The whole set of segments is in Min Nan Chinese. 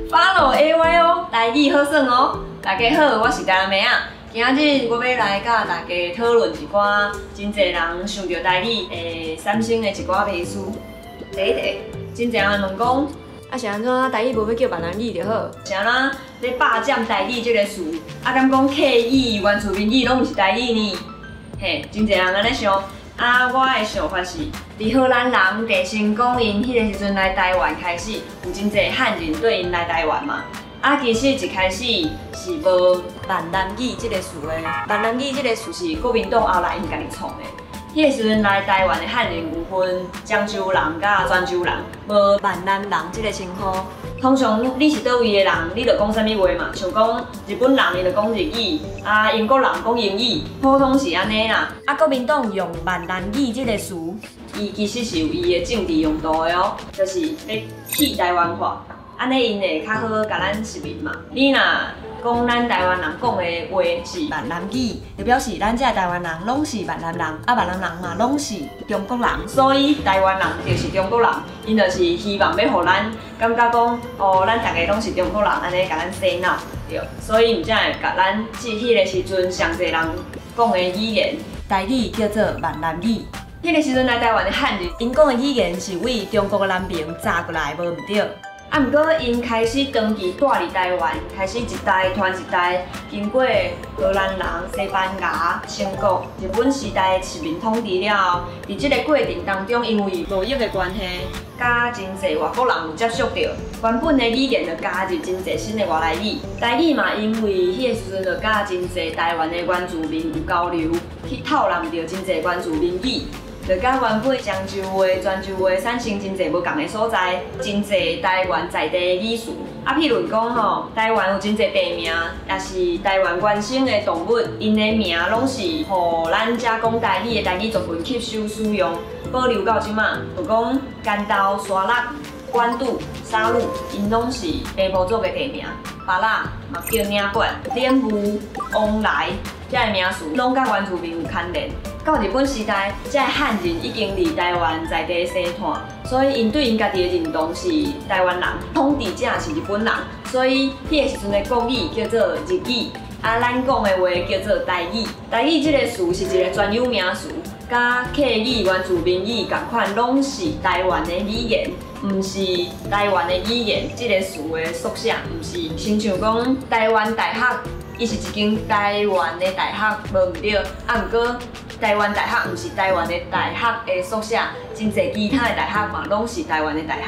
Follow AYO，台語好耍哦！大家好，我是台南妹仔。今仔日我欲來佮大家討論一寡真濟人想著台語會產生的一寡迷思。第一個，真濟人會問講，啊是按怎台語無欲叫閩南語就好？是按怎咧霸佔台語這个詞？啊敢講客語、原住民語攏毋是台語呢？嘿，真濟人按呢想。啊，我的想法是，佇荷蘭人鄭成功𪜶彼个時陣來台灣開始，有真濟漢人綴𪜶來台灣嘛。啊，其實一開始是無閩南語這个詞的，閩南語這个詞是國民黨後來𪜶家己創的。彼个時陣來台灣的漢人有分漳州人佮泉州人，無閩南人這个稱呼。通常你是佗位的人，你就講啥物話嘛？像講日本人，伊就講日語；啊，英國人講英語，普通是按呢啦。啊，國民黨用閩南語這个詞，伊其實是有伊的政治用途的哦，就是欲去台灣化，按呢𪜶會較好共咱殖民嘛。你若講咱台灣人講的話是閩南語，就表示咱這台灣人攏是閩南人，啊，閩南人嘛攏是中國人，所以台灣人就是中國人。𪜶就是希望欲予咱感覺講，哦，咱逐个攏是中國人，按呢共咱洗腦，對。所以毋才會共咱這彼个時陣上濟人講的語言，台語叫做閩南語。彼个時陣來台灣的漢人，𪜶講的語言是對中國的南爿閘過來，無毋對。啊，毋過𪜶開始長期蹛佇台灣，開始一代傳一代，經過荷蘭人、西班牙、清國、日本時代的殖民統治了後，佇這个過程當中，因為貿易的關係，佮真濟外國人有接觸著，原本的語言就加入真濟新的外來語。台語嘛，因為彼个時陣就佮真濟台灣的原住民有交流，去透納著真濟原住民語。就佮原本漳州話、泉州話產生真濟無仝的所在，真濟台灣在地的語詞。啊，譬如講吼，台灣有真濟地名，抑是台灣原生的動物，𪜶的名攏是予咱遮講台語的台語族群吸收使用，保留到這馬。就講關渡、沙鹿、關渡、沙鹿，𪜶攏是平埔族的地名。芭樂嘛叫領館、蓮霧、旺來，遮个名詞攏佮原住民有牽連。到日本時代，遮个漢人已經佇台灣在地生湠，所以𪜶對𪜶家己的認同是台灣人，統治者是日本人，所以彼個時陣的國語叫做日語，啊，咱講的話叫做台語。台語這个詞是一个專有名詞，佮客語、原住民語仝款，攏是台灣的語言，毋是台灣的語言這个詞的縮寫，毋是親像講台灣大學，伊是一間台灣的大學，無毋對，啊，毋過台灣大學毋是台灣的大學的縮寫，真濟其他的大學嘛，攏是台灣的大學。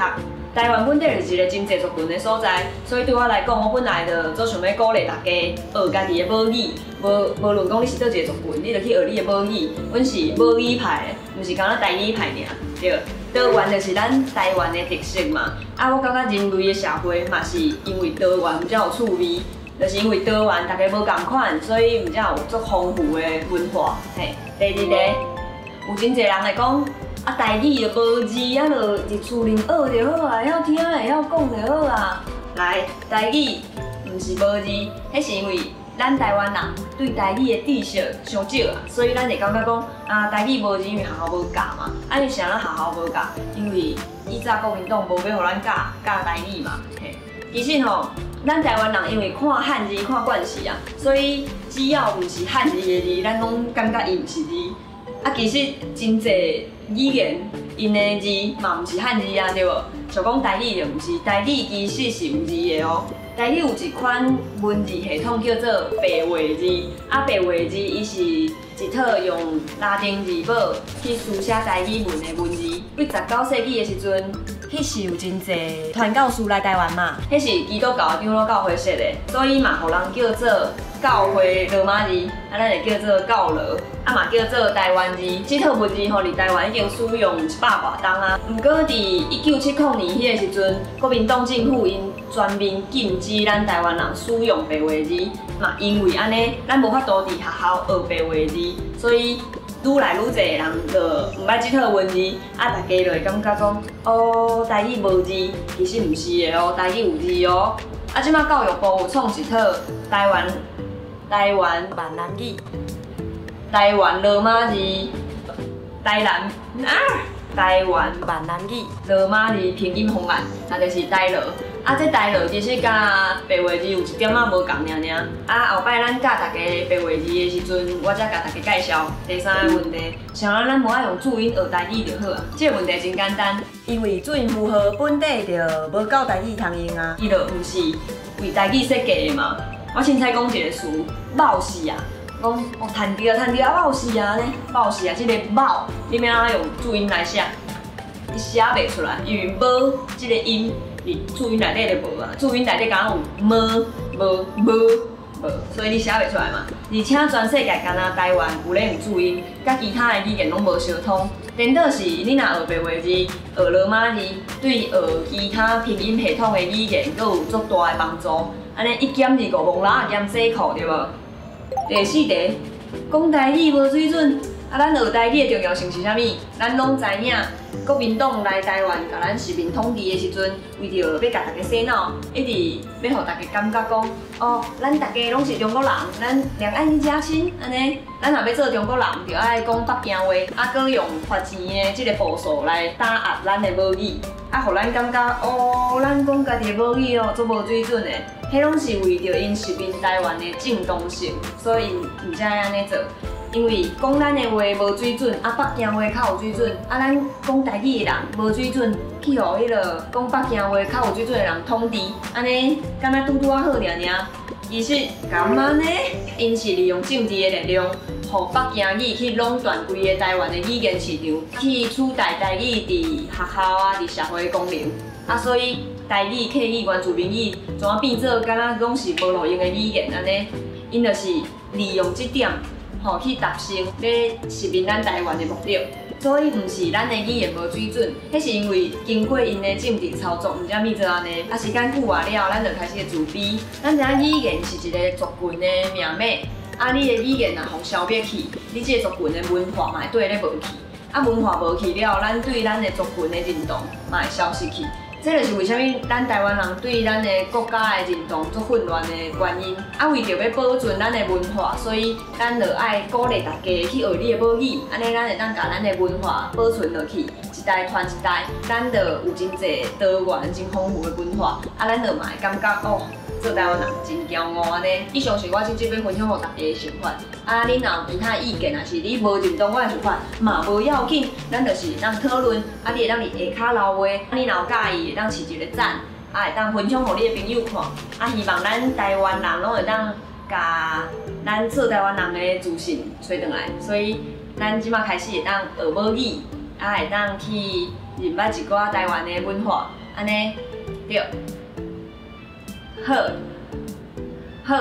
台灣本底就是一个真濟族群的所在，所以對我來講，我本來就足想欲鼓勵大家學家己的母語。無無論講你是佗一个族群，你就去學你的母語。阮是母語派的，毋是干焦台語派爾。對，多元就是咱台灣的特色嘛。啊，我感覺人類的社會嘛是因為多元才有趣味。就是因為多元，大家無仝款，所以毋才有足豐富的文化。嘿，第二个，有真濟人會講，啊，台語就無字，啊，就佇厝裡學就好啊，會曉聽會曉講就好啊。來，台語毋是無字，彼是因為咱台灣人對台語的知識傷少啊，所以咱會感覺講，啊，台語無字，因為學校無教嘛。啊，為啥咱學校無教？因為以早國民黨無欲予咱教教台語嘛。嘿，其實吼，咱台灣人因為看漢字看慣勢啊，所以只要毋是漢字的字，咱攏感覺伊毋是字。啊，其實真濟語言，𪜶的字嘛毋是漢字啊，對無？像講台語就毋是，台語其實是有字的哦。台語有一款文字系統叫做白話字，啊，白話字伊是一套用拉丁字母去書寫台語文的文字。佇19世紀的時陣，彼時有真濟傳教士來台灣嘛，彼是基督教長老教會設的，所以嘛，予人叫做教會羅馬字，啊，咱會叫做教羅，啊嘛叫做台灣字。這套文字吼，佇台灣已經使用100外冬啊。毋過佇1970年彼個時陣，國民黨政府𪜶全面禁止咱台灣人使用白話字，嘛因為按呢，咱無法度佇學校學白話字，所以愈來愈濟人就毋愛這套文字，啊，大家就會感覺講，哦，台語無字，其實毋是的哦，台語有字哦。啊，這馬教育部有創一套台灣閩南語、台灣羅馬字、台南啊、台灣閩南語羅馬字拼音方案，那就是台羅。啊，這台樂其實佮白話字有一點仔無仝爾爾。啊，後擺咱教大家白話字的時陣，我才共大家介紹第三个問題。啥人咱無愛用注音學台語就好啊？這個問題真簡單，因為注音符號本底就無夠台語通用啊。伊就毋是為台語設計的嘛。我凊彩講一个詞，冒死啊！講哦，趁著啊，趁著啊，冒死啊呢，冒死啊，這个冒，你欲按怎用注音來寫？你寫袂出來，因為無這个音，佇注音內底就無啊。注音內底敢若有麼、無、無、無，所以你寫袂出來嘛。而且全世界干焦台灣有咧用注音，佮其他的語言攏無相通。顛倒是你若學白話字、學羅馬字，對學其他拼音系統的語言，閣有足大的幫助。按呢一減二五，戇蜊仔兼洗褲，對無？第四題，講台語無水準，啊，咱學台語的重要性是啥物？咱攏知影，國民黨來台灣共咱殖民統治的時陣，為著欲共大家洗腦，一直欲予大家感覺講，哦，咱大家攏是中國人，咱兩岸一家親，按呢，咱若欲做中國人，就愛講北京話，啊，閣用罰錢的這个步數來打壓咱的母語，啊，予咱感覺，哦，咱講家己的母語哦，足無水準的。彼攏是為著𪜶殖民台灣的正當性，所以𪜶才會按呢做。因為講咱的話無水準，啊北京話較有水準，啊咱講台語的人無水準，去予彼个講北京話較有水準的人統治，按呢敢若拄拄仔好爾爾。其實敢按呢？𪜶是利用政治的力量，予北京語去壟斷規个台灣的語言市場，去取代台語佇學校啊、佇社會的功能。啊，所以台語、客語、原住民語，怎變做敢若攏是無路用的語言按呢？𪜶就是利用這點，吼去達成欲殖民咱台灣的目的。所以毋是咱的語言無水準，彼是因為經過𪜶的政治操作，毋才變做按呢。啊，時間久啊了，咱就開始會自卑。咱知影語言是一个族群的命脈，啊，你的語言若予消滅去，你這个族群的文化嘛會綴咧無去。啊，文化無去了，咱對咱的族群的認同嘛會消失去。這就是為啥物咱台灣人對咱的國家的認同足混亂的原因。啊，為著欲保存咱的文化，所以咱就愛鼓勵大家去學你的母語，按呢咱會當共咱的文化保存落去，一代傳一代，咱就有真濟多元、真豐富的文化。啊，咱就嘛會感覺哦，做台灣人真驕傲按呢。以上是我這集欲分享予大家的想法。啊，恁若有其他意見，抑是你無認同我的想法，嘛無要緊，咱就是會當討論。啊，你會當佇下跤留話，你若有佮意，會當揤一个讚，啊，會當分享予你的朋友看。啊，希望咱台灣人攏會當共咱做台灣人的自信揣轉來。所以，咱這馬開始會當學母語，啊，會當去認捌一寡台灣的文化，按呢對。好，好。